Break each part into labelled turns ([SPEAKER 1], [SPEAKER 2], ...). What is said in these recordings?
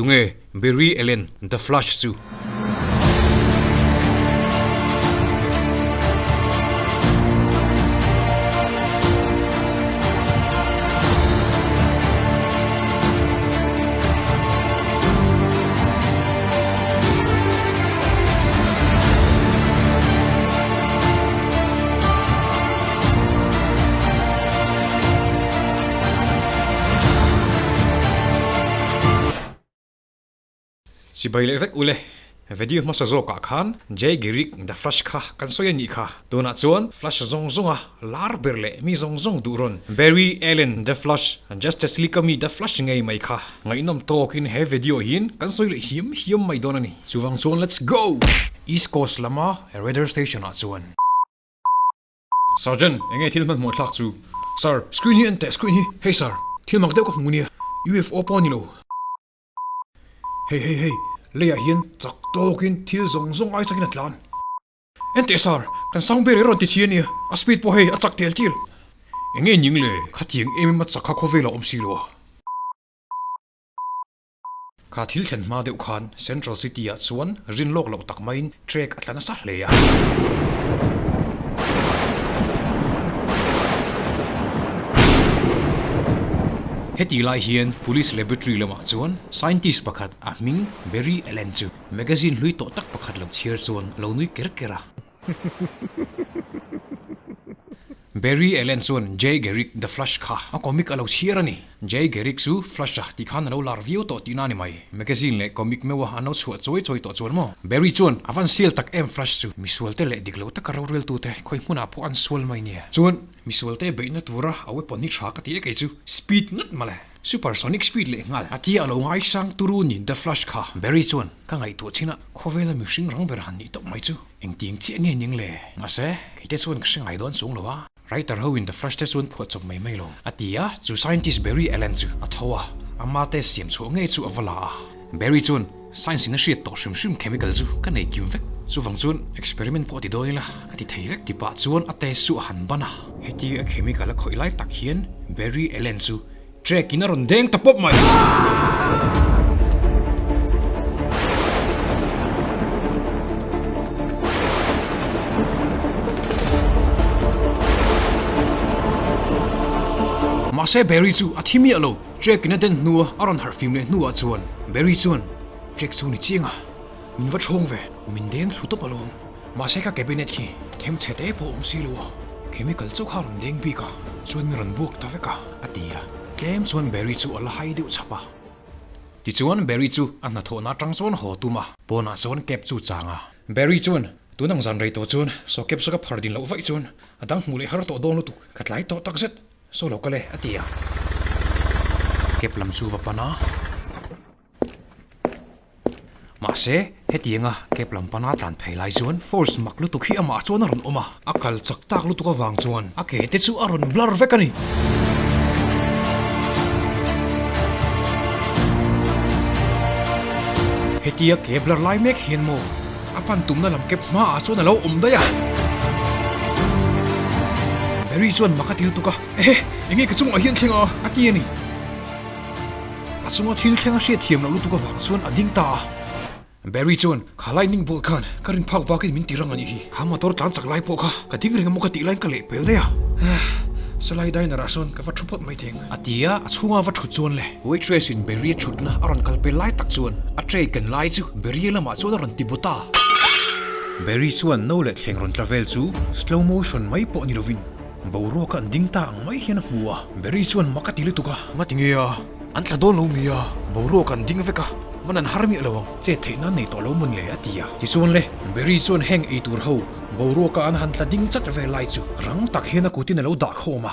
[SPEAKER 1] Tunge Barry Allen The Flash chu? Chibai leh vek ule, video hmasa zawkah khan Jay Girik The Flash kha kan sawi a nih kha. Tunah chuan Flash zawng zawnga lar ber leh mi zawng zawng duh rawn Barry Allen The Flash, Justice League a mi The Flash ngei mai kha ngaihnawm tawkin he video hian kan sawi leh hiam hiam mai dawn a ni. Chuvang chuan let's go! East Coast lama radar station ah chuan. Sergeant, enge thil hmanhmawh thlak chu? Sir, screen hi en teh, screen hi. Hey sir, thil mak deuh ka hmu nia, UFO pawh a ni lo. Hey hey hey, leiah hian chak tawkin thil zawng zawng ai chakin a tlan. En teh sir, kan sound barrier a rawn ti chhi a nia, a speed pawh hei a chak tel tel. Enge ning le, khatiang em em a chak kha khawvel a awm si lo a. Kha thil thlen hma deuh khan Central City ah chuan rin lawk loh tak maiin trek a tla nasa hle a. Heti lai hian Police Laboratory lamah chuan scientist pakhat a hming Barry Allen chu magazine hlui tawh tak pakhat lo chhiar chuan a lo nui ker ker a. Barry Allen chuan Jay Garrick The Flash kha a comic a lo chhiar a ni. Jay Garrick chu Flash-a tih khan a lo lar viau tawh tihna a ni mai. Magazine leh comic meuha an lo chhuah chawi chawi tawh chuan maw? Barry chuan a van sial tak em Flash chu misualte leh dik lo taka roreltute khawi hmunah pawh an sual mai nia. Chuan misualte beihna tura a weapon hi tha ka ti e kei chu speed ngat mawle. Supersonic speed leh nghal a tia a lo ngaisang turu ni The Flash kha. Barry chuan ka ngaihtuah chin a, khawvela mihring rang ber han nih tawp mai chu. Engtiang chiah nge ning le? Mahse, kei te chuan ka hre ngai dawn chung lo a. Writer ho in The Flash te chuan phuah chawp mai mai lo. A ti a, chu scientist Barry Allen chu a tho a, ama te siam chhuah ngei chu a va la a. Barry chuan, Science in a hriat tawh hrim hrim chemical chu ka nei kim vek. Chuvang chuan experiment pawh ti dawn ila ka ti thei vek ti pah chuan a test chu a han ban a. Hetia a chemical a khawih lai tak hian Barry Allen chu Track in a rawn deng ta pawp mai. Mahse Barry chu a thi miah lo. Track in a den hnua a rawn harh fim leh hnuah chuan Barry chuan, Track chu ni chiang a, min va thawng ve, min deng thlu tawp alawm. Mahse ka cabinet hi them chhe te pawh awm si lo a, chemical chauh kha a rawn deng bik a, chuan min rawn buak ta vek a, a ti a. Tlem chuan Barry chu a la hai deuh chhap a. Tichuan Barry chu a hnathawhna atang chuan haw tum a, pawnah chuan cab chu chang a. Barry chuan, Tun ang zan rei tawh chuan saw cab saw ka phar din loh vaih chuan a dang hmuh leh har tawh dawn lutuk, ka tlai tawh takzet. Saw lo kal e, a ti a. Cab lam chu va pan a. Mahse, hetianga cab lam pana tlan phei lai chuan force mak lutuk hi amah chuan a rawn awm a. A kal chak tak lutuk avang chuan a ke te chu a rawn blur vek a ni. Hetia ke blur lai mek hian maw a pan tumna lam cab hmaah chuan a lo awm daih a. Barry chuan mak a ti lutuk a, Ehe, enge ka chungah hian thleng a? a ti a ni. A chunga thil thleng a hriat thiam loh lutuk avang chuan a ding ta a. Barry chuan, Kha lightning bolt khan ka rin phak bakin min ti rang a nih hi. Kha motor tlan chak lai pawh kha ka ding reng emaw ka tih laiin ka leh pel daih a. Salai diner ah sawn ka va thu phawt mai theng. A ti a, a chhunga va thut chuan le. Waitress in Barry a thutna a rawn kal pel lai tak chuan a tray ken lai chu Barry lamah chuan a rawn ti bawt a. Barry chuan no leh thleng rawn tla vel chu slow motion mai pawh ni lovin Boruak an ding ta ang mai hian a hmu a, Barry chuan mak a ti lutuk a. Nga ti nge a? An tla dawn lo mi a? Boruak an ding vek a, man an har miah lo ang. Chet theih nan nei tawh lo mawn le a ti a. Tichuan le, Barry chuan heng ei tur ho boruaka an han tla ding chat vel lai chu rang tak hian a kutin a lo dah khawm a.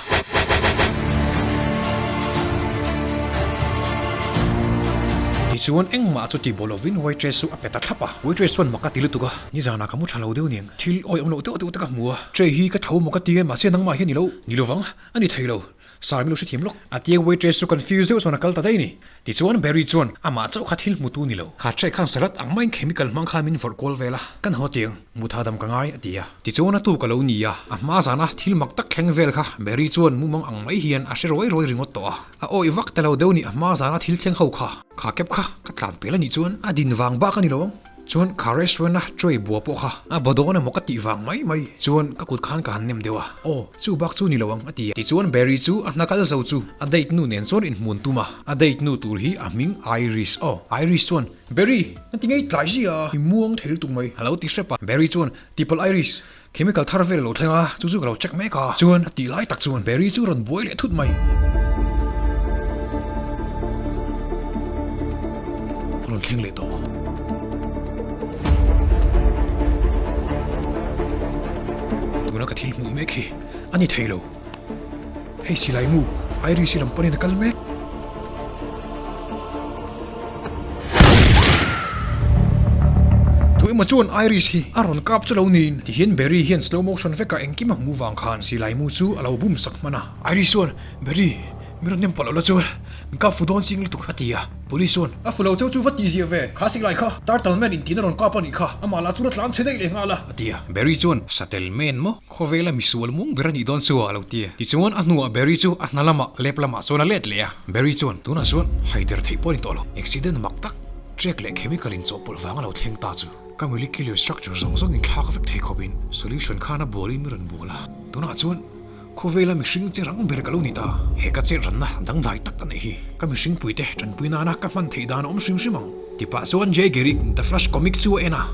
[SPEAKER 1] Tichuan engmah chu ti baw lovin waitress chu a pe ta thlap a. Waitress chuan mak a ti lutuk a, Nizanah ka mu tha lo deuh ning. Thil awi awm loh deuh deuh te ka hmu a, tray hi ka tho maw ka ti a, mahse nangmah hian ni lo, ni lovang, a ni thei lo. Sir min lo hrethiam lawk. A tia waitress chu confused deuh chuan a kal ta daih a ni. Tichuan Barry chuan amah chauh kha thil hmutu ni lo. Kha tray khan salad ang maiin chemical hmang khan min vawrh kual vel a, kan haw tiang, mutha dam ka ngai a ti a. Tichuan a tu ka lo ni a, a hma zana thil mak tak thleng vel kha Barry chuan mumang ang mai hian a hre ruai ruai ringawt tawh a. A awih vak ta lo deuh ni a hma zana thil thleng ho kha. Kha kep kha ka tlan pel a nih chuan a din vang bak a ni lo ang. Chuan kha restaurant a tray bua pawh kha a ba dawn emaw ka tih vang mai mai chuan ka kut khan ka han nem deuh a, aw chu bak chu ni lo ang a ti a. Tichuan Barry chu a hna kal zo chu a date nu nen chuan inhmun tum a, a date nu tur hi a hming Iris aw. Iris chuan, Barry, na ti ngei tlai zia a, i muang thei lutuk mai a lo ti hrep a. Barry chuan, Tipalh Iris, chemical thar vel a lo thleng a, chu chu ka lo check mek a. Chuan a tih lai tak chuan Barry chu rawn buai leh thut mai. A rawn thleng leh tawh. Tuna ka thil hmuh mek hi a ni thei lo. Hei silai mu, Iris hi lam panin a kal mek. Tu emaw chuan Iris hi a rawn kap chu lo niin. Tihian Barry hian slow motion vekah engkim a hmuh vang khan silai mu chu a lo bum sak hman a. Iris chuan, Barry, min rawn nem palh lo la chuan min kap fu dawn ching lutuk a ti a. Police chuan, A fu lo cheu chu va tih ziah ve, kha silai kha Turtle Man intiin a rawn kap a nih kha, amah lah chu la tlan chhe daih leh nghal a, a ti a. Barry chuan, Satel Man maw? Khawvela misual mung ber a nih dawn chu a lo ti a. Tichuan a hnuah Barry chu a hna lamah lep lamah chuan a let leh a. Barry chuan, Tunah chuan haider theih pawh a ni tawh lo. Accident mak tak, track leh chemical inchawhpawlh vang a lo thleng ta chu ka molecular structure zawng zawng inthlak vek thei khawpin solution khan a bualin mi rawn bual a. Tunah chuan khawvela mihring che rang ber ka lo ni ta. He ka chet ranna dangdai tak ka neih hi ka mihring puite tanpui nana ka hman theih dan a awm hrim hrim ang. Tipah chuan Jay Garrick The Flash comic chu a en a.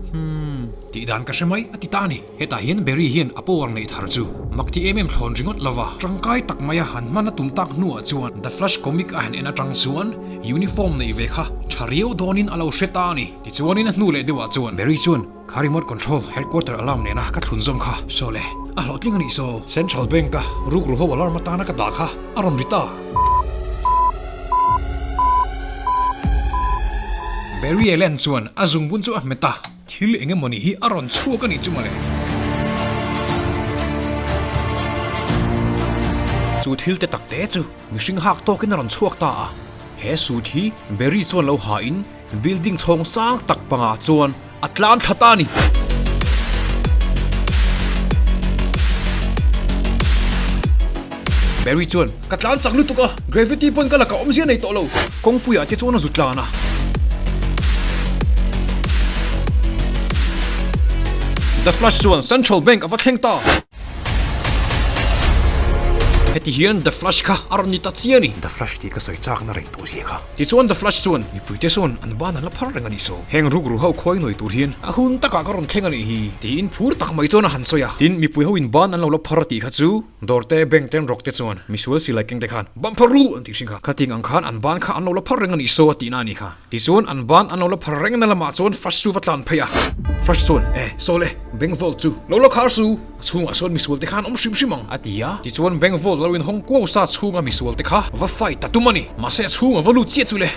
[SPEAKER 1] Hmm, tih dan ka hre mai a ti ta a ni. Hetah hian Barry hian a power neih thar chu mak ti em em thlawn ringawt lova tangkai tak maia han hman a tum tak hnuah chuan The Flash comic a han en atang chuan uniform neih ve kha tha riau dawnin a lo hre ta a ni. Tichuanin a hnu leh deuhah chuan Barry chuan kha remote control headquarter alarm nena ka thlun zawm kha saw le a hlawhtling a nih saw Central Bank a rukru ho alarm atana ka dah kha a rawn ri ta. Barry Allen chuan a zungbun chu a hmet a. Thil eng emaw ni hi a rawn chhuak a nih chu mawle. Chu thil te tak te chu mihring hak tawkin a rawn chhuak ta a. He suit hi Barry chuan lo ha in building chhawng sang tak pangah chuan a tlan thla ta a ni. Barry chuan, Ka tlan chak lutuk a, gravity pawn ka lakah awmzia nei tawh lo. Kawngpuiah te chuan a zu tlan a. The Flash chuan Central Bank a va thleng ta. Heti hian The Flash kha a rawn ni ta chiah a ni. The Flash tih ka sawi chakna rei tawh zia kha. Tichuan The Flash chuan mipuite sawn an ban an la phar reng a nih saw. Heng rukru ho khuai nawi tur hian a hun takah ka rawn thleng a nih hi tiin phur tak mai chuan a han sawi a. Tin, mipui ho in ban an lo la phar tih kha chu Dawrte, bank ten rawk te chuan misual silai keng te khan ban phar ru an tih hring kha. Khating ang khan an ban kha an lo la phar reng a nih saw a tihna a nih kha. Tichuan an ban an lo la phar reng na lamah chuan Flash chu va tlan phei a. Flash chuan, E, saw le, bank vault chu lo la khar su, a chhungah sawn misual te khan awm hrim hrim ang, a ti a. Tichuan bank vault lo inhawng kuau sa chhunga misual te kha va fight ta tum a ni. Mahse a chhunga va lut chiah chu le.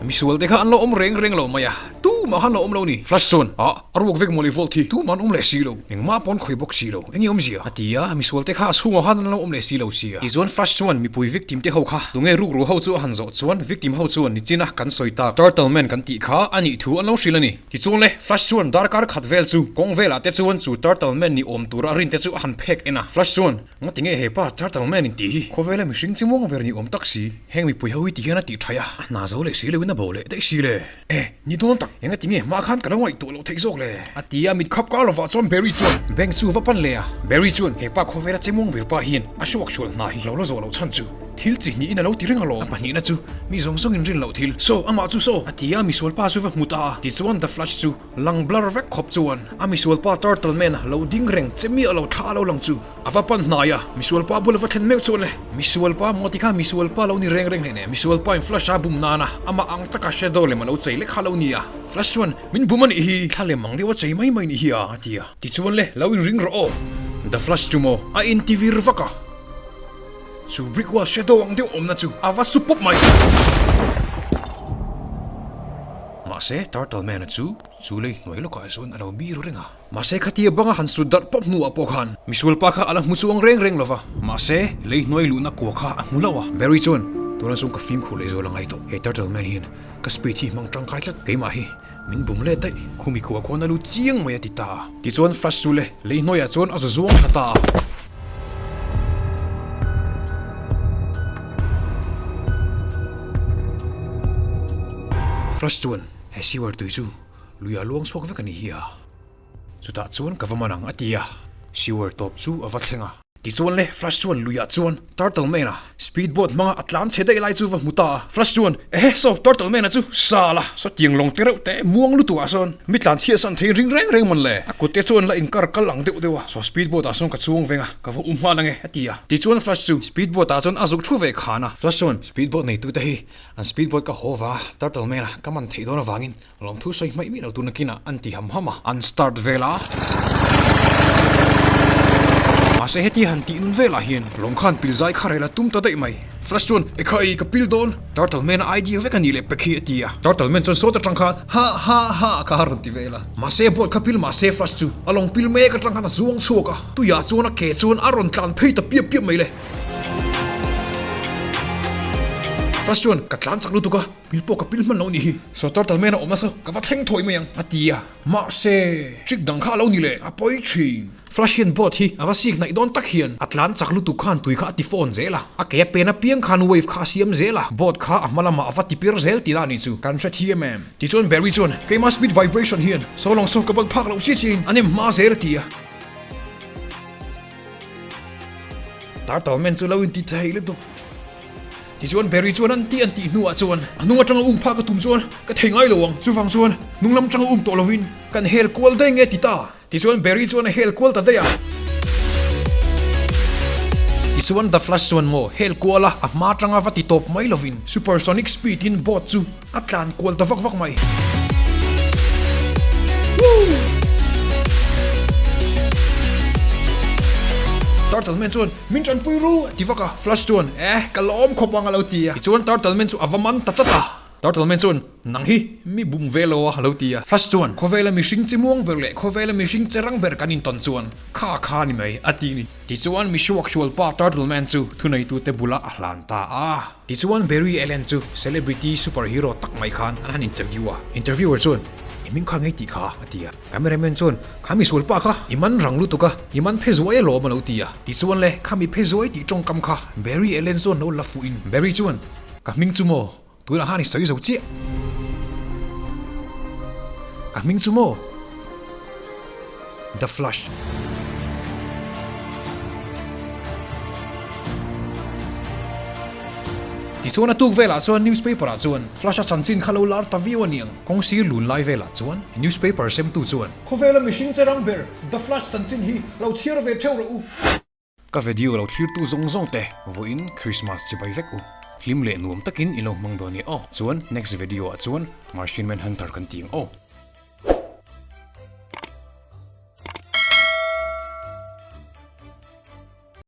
[SPEAKER 1] Misual te kha an lo awm reng reng lo mai a, tumah khan an lo awm lo ni. Flash chuan, Ah, a ruak vek mawle vault hi, tumah an awm leh si lo, engmah pawn khawi bawk si lo, enge awmzia? A ti a, misual te kha a chhungah khan an lo awm leh si lo sia. Tichuan Flash chuan mipui victim te ho kha, tunge rukru ho chu a han zawh chuan victim ho chuan nichina kan sawi tak Turtle Man kan tih kha a nih thu an lo hrilh a ni. Tichuan le, Flash chuan darkar khat vel chu kawng velah te chuan chu Turtle Man ni awm tura a rin te chu a han phek en a. Flash chuan, Ngati nge he pa Turtle Man in tih hi khawvela mihring chi muang ber ni awm tak si? Heng mipui ho hi ti hian a tih thaih a, a hna zo leh si loin a bo leh daih si le. E, ni dawn tak, engati nge hma khan ka lo ngaihtuah loh theih zawk le? A ti a, mit khap kar lovah chuan Barry chuan bank chu va pan leh a. Barry chuan he pa khawvela che muang ber pa hian a hruak hrual hna hi lo la zawh loh chhan chu thil chi hnihin a lo ti reng alawm. A pahnihna chu mi zawng zawngin rin loh thil, Saw, amah chu saw! A ti a, misual pa chu va hmu ta a. Tichuan The Flash chu Lang blur vek khawp chuan a misualpa Turtle Man a lo ding reng che miah lo thla a lo lang chu a va pan hnai a, misualpa bul a va thlen meuh chuan le misualpa maw ti kha misualpa lo ni reng reng hlei nen misualpa in Flash a bum nana amah ang taka shadow lem a lo chei lek kha lo ni a, Flash chuan min bum a nih hi thla lem ang deuh a chei mai mai nih hi a a ti a, tichuan le lo inring rawh aw The Flash chu maw a inti vir vak a. Chu brick wall shadow ang deuh awmna chu a va su pawp mai. Mahse, Turtle Man-a chu chu lei hnuai lawkah chuan a lo biru reng a. Mahse khatia banga han sut darh pawp hnuah pawh khan misual pa kha a la hmu chuang reng reng lo va. Mahse lei hnuai luhna kua kha a hmu lo a. Barry chuan, Tunah chuan ka fimkhur leh zual a ngai tawh. He Turtle Man hian ka speed hi hmang tangkai tlat. Keimah hi min bum let daih. Khumi kua khuan a lut chiang mai a ti ta a. Tichuan Flash chu le lei hnuaiah chuan a za zuang thla ta a. Flash chuan he sewer tui chu luiah luang chhuak vek a ni hi a. Chutah chuan ka va man ang a ti a. Sewer tawp chu a va thleng a. Tichuan le, Flash chuan luiah chuan Turtle Man-a speed boat hmanga a tlan chhe daih lai chu va hmu ta a. Flash chuan, Ehe, saw Turtle Man-a chu sal a, saw tiang lawng te reuh te muang lutuk ah sawn mi tlan chhiat san thei ring reng reng man le. A kut te chuan la inkar kal ang deuh deuh a, saw speed boat ah sawn ka chuang veng a, ka va um nghal ange, a ti a. Tichuan Flash chu speed boat ah chuan a zuk thu ve khan a. Flash chuan, Speed boat neitute hi an speed boat ka haw va, Turtle Man-a ka man theih dawn avangin Lawmthu sawi hmaih miah lo tur nakinah an ti ham ham a, an start vel a. Mahse hetia han tih nun velah hian lawm khan pil zai kha rel a tum ta daih mai. Flash chuan, Ekha ei, ka pil dawn! Turtle Man a idea vek a nih leh pek hi a ti a. Turtle Man chuan sawt atang khan, Ha ha ha kha a rawn ti vel a. Mahse boat kha pil mahse Flash chu a lawng pil mek atang khan a zuang chhuak a, tuiah chuan a ke chuan a rawn tlan phei ta piap piap mai le. Flash chuan, Ka tlan chak lutuk a, Pil pawh ka pil hman lo nih hi. Saw Turtle Man a awm nasa, ka va thleng thawi mai ang, a ti a. Mahse, trick dang kha a lo ni leh, a pawi thin. Flash hian boat hi a va sik hnaih dawn tak hian a tlan chak lutuk khan tui kha a ti fawn zel a. A ke a pen apiang khan wave kha a siam zel a, boat kha a hma lamah a va ti pir zel tih lah ni chu kan hre thiam em. Tichuan Barry chuan, Keimah speed vibration hian saw lawng saw ka bal phak loh chiah chiahin a nem hma zel a ti a. Turtle Man chu lo inti thei lutuk. Tichuan Barry chuan an tih an tih hnuah chuan a hnung atanga um phak a tum chuan ka thei ngai lo ang, chuvang chuan hnung lam atanga um tawh lovin kan hel kual daih nge ti ta. Tichuan Barry chuan a hel kual ta daih a. Tichuan The Flash chuan maw hel kual a, a hma atanga va ti tawp mai lovin supersonic speed in boat chu a tlan kual ta vak vak mai. Woo! Turtle Man chuan Min tanpui ru! a ti vak a. Flash chuan, Eh, ka lawm khawp ang a lo ti a. Tichuan Turtle Man chu a va man ta chat a. Turtle Man chuan, Nang hi mi bum ve lo a, a lo ti a. Flash chuan, Khawvela mihring chi muang ber leh khawvela mihring che rang ber kan intawn chuan kha kha ni mai, a ti ni. Tichuan mihriwak hrualpa Turtle Man chu thuneitute bulah a hlan ta a. Tichuan Barry Allen chu celebrity superhero tak mai khan an han interview a. Interviewer chuan, I hming kha ngei tih kha, a ti a. Cameraman chuan, Kha misual pa kha i man rang lutuk a, i man phe zuai alawm a lo ti a. Tichuan le, kha mi phe zuai tih tawngkam kha Barry Allen chuan lo la fuhin Barry chuan, Ka hming chu maw? Tunah khan i sawi zo chiah. Ka hming chu maw? The Flash. Tichuan a tuk velah chuan newspaper ah chuan Flash a chanchin kha lo lar ta viau a niang. Kawng sir lun lai velah chuan newspaper semtu chuan. Khawvela mihring che rang ber The Flash chanchin hi lo chhiar ve theuh rawh u. Ka video lo thlirtu zawng zawng te vawiin Christmas chibai vek u. Hlim leh nuam takin i lo hmang dawn e aw. Chuan next video ah chuan Martian Manhunter kan ti ang aw.